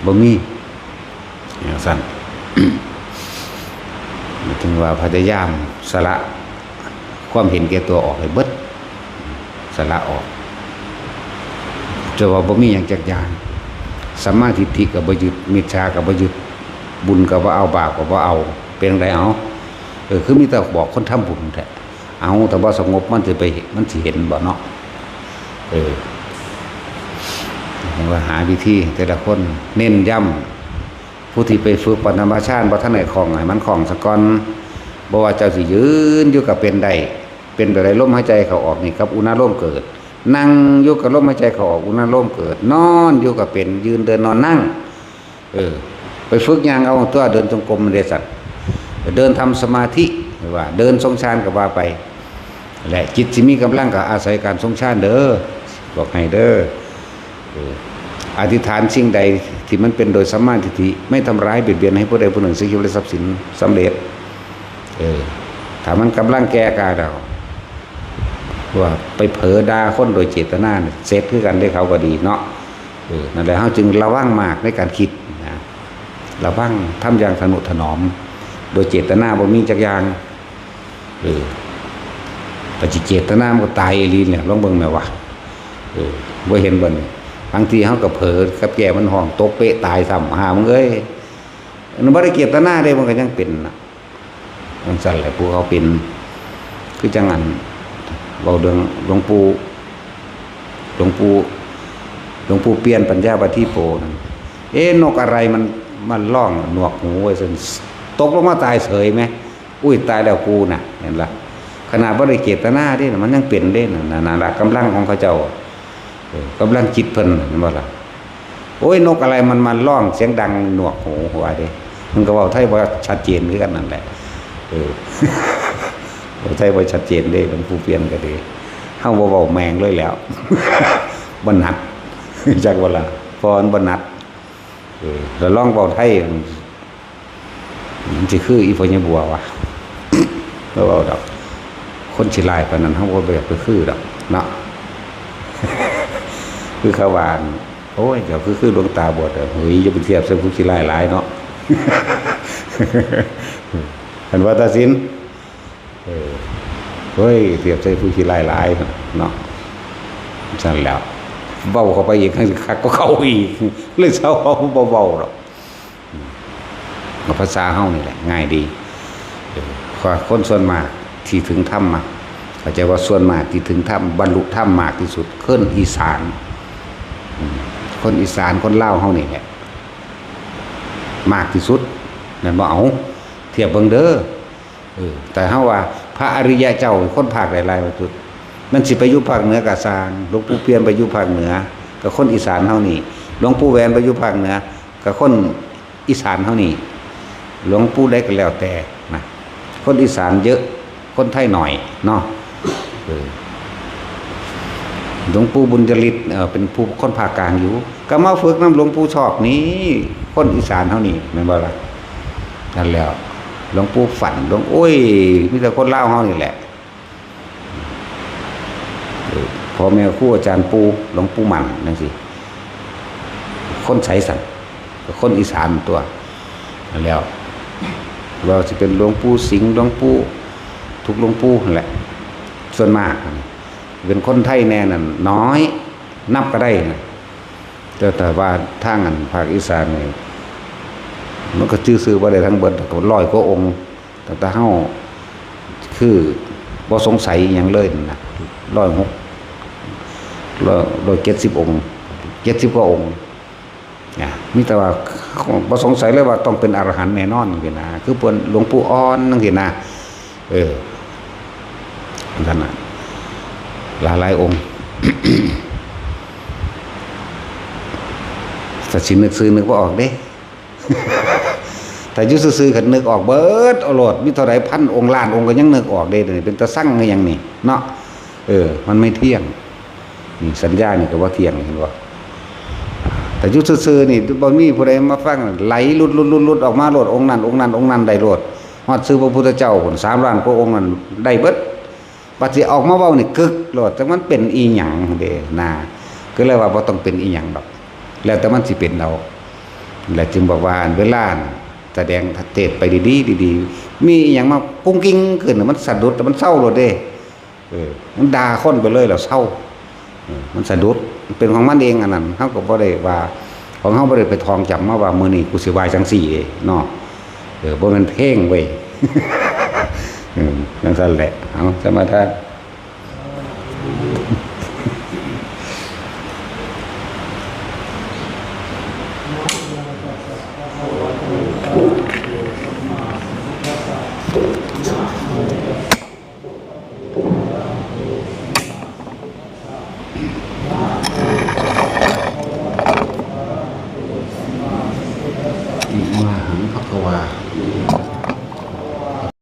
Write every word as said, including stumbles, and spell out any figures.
บ่มีจั่งซั่น ถึงว่าพยายามสละความเห็นแก่ตัวออกให้เบิด สละออก จะว่าบ่มีหยังจักอย่าง สัมมาทิฏฐิก็บ่ยึด มิจฉาก็บ่ยึด บุญก็บ่เอา บาปก็บ่เอา เป็นจั่งใดเอา เออ คือมีแต่บอกคนทำบุญแท้ เอา แต่ว่าสงบมันสิไป มันสิเห็นบ่เนาะ เออ ว่าหาวิธีแต่ละคนเน้นย้ำ ผู้ที่ไปฝึกปฐมฌานบ่ทันได้คล่อง ให้มันคล่องซะก่อน บ่ว่าเจ้าสิยืนอยู่ก็เป็นได้ เป็นแบบใด ลมหายใจเข้าออกนี่กับอุณาโลมเกิด นั่งอยู่กับลมหายใจเข้าออก อุณาโลมเกิด นอนอยู่ก็เป็น ยืนเดินนอนนั่ง เออ ไปฝึกย่างเอาตัว เดินจงกรมมันเด้สัตว์ เดินทำสมาธิ หรือว่าเดินทรงฌานก็ว่าไป และจิตสิมีกำลังก็อาศัยการทรงฌานเด้อ บอกให้เด้อ เออ อธิษฐานสิ่งใดที่มันเป็นโดยสัมมาทิฏฐิ ไม่ทำร้ายเบียดเบียนให้ผู้ใดผู้หนึ่ง ซึ่งชีวิตและทรัพย์สินสำเร็จ เออ ถ้ามันกำลังแก่กล้าแล้ว ว่าไปเผลอด่าคนโดยเจตนาเนี่ย เสร็จคือกันเด้ เขาก็ดีเนาะ เออ นั่นแหละ เฮาจึงระวังมากในการคิดนะ ระวัง ทำอย่างทะนุถนอม โดยเจตนาบ่มีจักอย่าง เออ แต่สิเจตนามันก็ตายอีหลีเนี่ย ลองเบิ่งแหมวะ เออ บ่เห็นบ่นี่ บางทีเฮาก็เผลอกับแก่มันฮ้อง ตกเป๊ะตายซ้ำ ห่ามึงเอ้ย มันบ่ได้เจตนาเด้ มันก็ยังเป็นน่ะ จั่งซั่นแหละ ผู้เขาเป็น คือจั่งอัน เว้าเรื่องหลวงปู่ หลวงปู่ หลวงปู่เปี่ยนปัญญาปาฏิโปนั่น เอ๊ะ นกอะไรมัน มันร้องหนวกหูไว้ซั่น ตกลงมาตายเฉยไหม อุ้ย ตายแล้วกูน่ะ เห็นล่ะ ขนาดบ่ได้เจตนาเด้ มันยังเป็นเด้ นั่นน่ะ นั่นล่ะ กำลังของเขาเจ้า เออ กำลังจิตเพิ่น เห็นบ่ล่ะ โอ้ย นกอะไรมันมาร้องเสียงดังหนวกหู ว่าเด้ มันก็เว้าไทยบ่ชัดเจนคือกันนั่นแหละ เออ เว้าไทยบ่ชัดเจนเด้ หลวงปู่เปี่ยนก็ดี เฮาบ่เว้าแม่งเลยแหล้ว บ่หนัด จักว่าล่ะ เพราะมันบ่หนัด เออ แล้วลองเว้าไทย มันสิคืออีพ่อใหญ่บัววะ บ่เว้าดอก คนสิหลายปานนั้น เฮาบ่อยากไปคือดอกเนาะ คือเขาว่า โอ้ย เจ้าคือ คือหลวงตาบวช เฮ้ย อย่าไปเทียบใส่ผู้ขี้ร้ายหลายเนาะ คันว่าตัดสิน เออ เฮ้ย เทียบใส่ผู้ขี้ร้ายหลายเนาะ ซั่นแหล้ว เว้าเข้าไปอีก คักกว่าเก่าอีก เลยเซาเว้า บ่เว้าดอก เอาภาษาเฮานี่แหละ ง่ายดี เออ เพราะคนส่วนมากที่ถึงธรรมอะ เข้าใจว่าส่วนมากที่ถึงธรรม บรรลุธรรมมากที่สุด คนอีสาน อืม คนอีสาน คนลาวเฮานี่แหละ มากที่สุด แม่นบ่ เอา เทียบเบิ่งเด้อ เออ แต่เฮาว่าพระอริยะเจ้าคนภาคใดหลายที่สุด มันสิไปอยู่ภาคเหนือก็ซ่าง หลวงปู่เปี่ยนไปอยู่ภาคเหนือ ก็คนอีสานเฮานี่ หลวงปู่แหวนไปอยู่ภาคเหนือ ก็คนอีสานเฮานี่ หลวงปู่ใดก็แล้วแต่นะ คนอีสานเยอะ คนไทยหน่อยเนาะ เออ หลวงปู่บุญยฤทธิ์ เอ่อ เป็นผู้คนภาคกลางอยู่ ก็มาฝึกนำหลวงปู่ชอบนี่ คนอีสานเฮานี่ แม่นบ่ล่ะ นั่นแหล้ว หลวงปู่ฝัน หลวง โอ้ย มีแต่คนลาวเฮานี่แหละ เออ พ่อแม่ครูอาจารย์ปู่ หลวงปู่มั่นจั่งซี้ คนไสสัน ก็คนอีสานตัว นั่นแหล้ว ว่าสิเป็นหลวงปู่สิงห์ หลวงปู่ ทุกหลวงปู่นั่นแหละ ส่วนมากเป็นคนไทยแน่นั่นน้อย นับก็ได้นะ แต่ แต่ว่าทางอันภาคอีสานนี่ มันก็ชื่อซื่อบ่ได้ทั้งเบิด ร้อยกว่าองค์ แต่ แต่เฮาคือบ่สงสัยอิหยังเลยนะ ร้อยหก ร้อย ร้อยเจ็ดสิบองค์ เจ็ดสิบกว่าองค์ นะ มีแต่ว่าบ่สงสัยเลยว่าต้องเป็นอรหันต์แน่นอนจั่งซี้นะ คือเพิ่นหลวงปู่อ่อนจั่งซี้นะ เออ นั่นน่ะ หลายๆองค์ แต่สินึกชื่อนึกบ่ออกเด้ ถ้าอยู่ซื่อๆ คันนึกออกเบิดเอาโลด มีเท่าใดพันองค์ล้านองค์ก็ยังนึกออกเด้ เดี๋ยวนี้เป็นตาซังคือหยังนี่เนาะ เออ มันไม่เที่ยง นี่สัญญานี่ก็บ่เที่ยง เห็นบ่ แต่อยู่ซื่อๆ นี่บ่มีผู้ใดมาฟัง ไหลหลุดๆๆๆ ออกมาโลด องค์นั้น องค์นั้น องค์นั้นได้โลด ฮอดชื่อพระพุทธเจ้าพุ้น สามล้านกว่าองค์นั้นได้เบิด บัดสิออกมาเว้านี่กึกโลด แต่มันเป็นอีหยังเด้นะ ก็เลยว่าบ่ต้องเป็นอีหยังดอก แล้วแต่มันสิเป็นเอา และจึงบอกว่าเวลาแสดงเทศน์ไปดีๆดีๆ มีอหย่างมากุ้งกิ้งขึ้นน่ะ มันสะดุด มันเซาโลดเด้ เออ มันด่าคนไปเลยแล้วเซา เออ มันสะดุด มันเป็นของมันเองอันนั้น เฮาก็บ่ได้ว่า ของเฮาบ่ได้ไปท่องจำมาว่ามื้อนี้กูสิว่าจั่งซี้เด้เนาะ เออ บ่แม่นเพลงเว้ย เออ จั่งซั่นแหละ เอา สมาทาน